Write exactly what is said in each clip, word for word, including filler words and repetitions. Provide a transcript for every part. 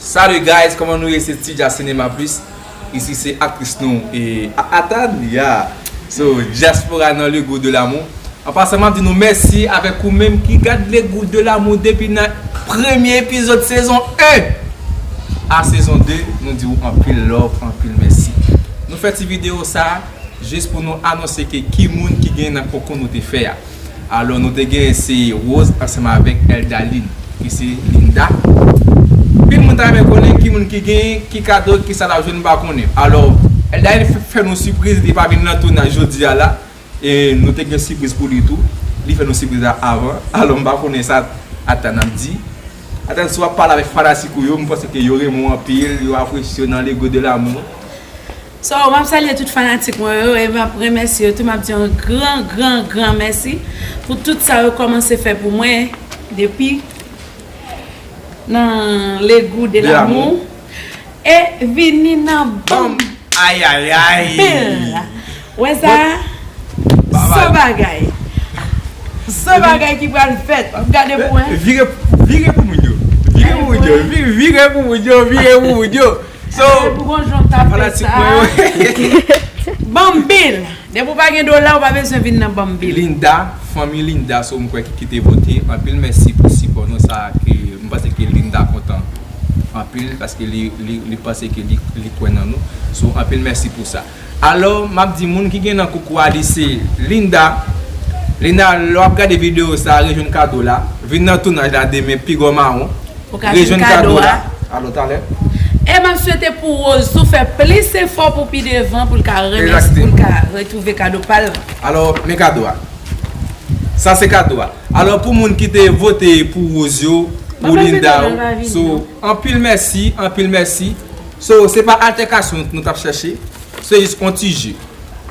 Salut guys, kòman nou ye? Se Tidja Cinema Plus. Isi se aktris nou e a- Atan, ya. So, Diaspora nan Le Goût de l'Amour. An pasan, m ap di nou mèsi avèk ou menm ki gad Le Goût de l'Amour depi nan premye epizòd sezon en a sezon de. Nou di w anpil love, anpil mèsi. Nou fè ti videyo sa a jis pou nou anonse ke ki moun ki genyen nan konkou nou te fè a. Alò, nou te genyen se Rose ansanm avèk Eldaline, ki se Linda. Pil moun ta renmen konnen ki moun ki genyen, ki kado, ki sa l ap jwenn, m pa konnen. Alò, Eldaline fè, fè nou sipriz, li pa vin nan tounaj jodi a la. E nou te gen sipriz pou li tou. Li fè nou sipriz la avan. Alò, m pa konnen sa Atan ap di. Atan, si w ap pale avèk fanatik ou yo, m panse ke yo renmen w anpil, yo apresye w nan Le Goût de l'Amour. So, m ap salye tout fanatik mwen yo e m ap remèsye yo tou. M ap di yon gran, gran, gran mèsi pou tout sa yo kòmanse fè pou mwen depi nan Le Goût de l'Amour e vini nan Bam Ay, ay, ay. Bèl. Wè sa? San bagay. San bagay ki pral fèt. Gade pou mwen. Vire, vire pou moun yo. Vire pou moun yo. Vire, vire pou moun yo. Vire pou moun yo. So, fanatik mwen yo. Bambil. Depi w pa gen dola, ou pa bezwen vin nan Bambil. Linda, fanmi Linda, so m kwè ki, ki te vote. Anpil mèsi pou sipò nou sa ke m panse ke Linda kontan anpil paske li, li, li panse ke li, li kwè nan nou. So, anpil mèsi pou sa. Alò, m ap di moun ki gen nan koukou a li se Linda. Linda, lè w ap gade videyo sa a, rejwenn kado la. Vin nan tounaj la demen, piga w mawon. Ou ka jwenn kado a. Alò, talè. E m ap swete pou Rose tou fè plis efò pou pi devan pou l ka remèsye, pou l ka retwouve kado pa l. Alò, men kado a. Sa se kado a. Alò, pou moun ki te vote pou Rose yo, pou Linda yo, so, anpil mèsi, anpil mèsi. So, se pa altèkasyon nou t ap chèche, se jis yon ti je.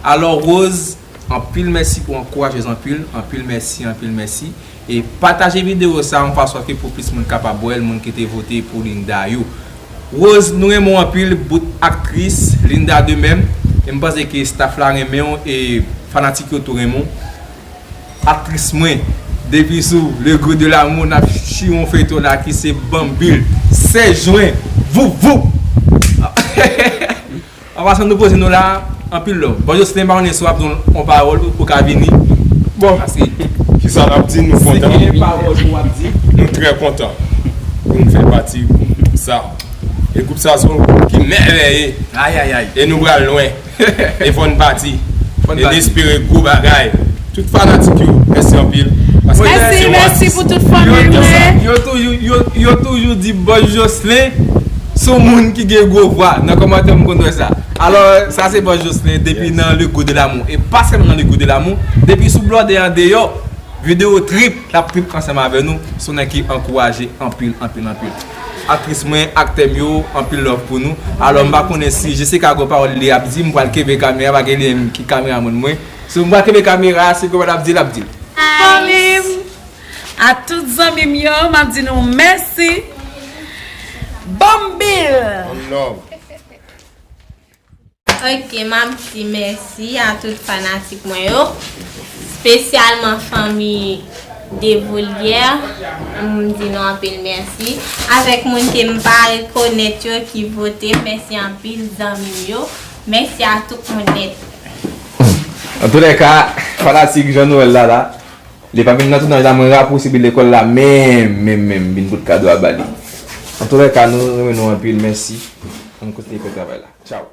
Alò, Rose, anpil mèsi pou ankouraje w anpil, anpil mèsi, anpil mèsi. E pataje videyo sa a yon fason ke pou plis moun kapab wè l, moun ki te vote pou Linda yo. Rose, nou renmen w anpil, bout aktris, Linda de même. E m panse ke staff la renmen w e fanatik yo tou renmen w. Aktris mwen, depi sou Le Goût de l'Amour, n ap suiv yon feyton la ki se Bambil, sèz jen, voup, voup. An pasan, nou poze nou la, anpil love. Bon, Jocelyn, pa konnen si w ap di yon pawòl ou ka vini. Bon, kisa n ap di, nou kontan. Si gen pawòl pou w ap di. Nou trè kontan pou nou fè pati gwoup sa. E gwoup sa se yon gwoup ki mèvèye. Ay, ay, ay. E nou pral lwen. E fò n pati. E n espere gwo bagay. Tout fanatik yo, mèsi anpil. Mèsi, mèsi pou tout fanmi mwen. Yo toujou, yo, yo toujou di Bòs Jocelyn se yon moun ki gen gwo vwa. Nan kòmantè m konn wè sa. Alò, sa se Bòs Jocelyn depi nan Le Goût de l'Amour. E pa sèlman nan Le Goût de l'Amour, depi sou blòdè andeyò, videyo trip, l ap trip ansanm avè nou. Se yon nèg ki ankouraje anpil, anpil, anpil. Aktris mwen, aktè m yo, anpil love pou nou. Alò, m pa konnen si Jessica gon pawòl li ap di, m pral kenbe kamera, paske li menm ki kameramann mwen. So, m pral kenbe kamera, si gon bagay ap di, l ap di. Fanmi m, a tout zanmi m yo, m ap di nou mèsi. Bambil! One love. Ok, m ap di mèsi a tout fanatik mwen yo, espesyalman fanmi Devolyè. M di nou anpil mèsi. Avèk moun ke m pa rekonèt yo ki vote, mèsi anpil zanmi m yo. Mèsi a tout moun nèt. Antoulèka, fanatik Jean Noël la la, li pa vin nan tounaj la, mwen rapouse li lekòl la menm, menm, menm, vin pot kado a ba li. Antoulèka, nou renmen nou anpil, mèsi. Ann kontinye fè travay la. Tchao.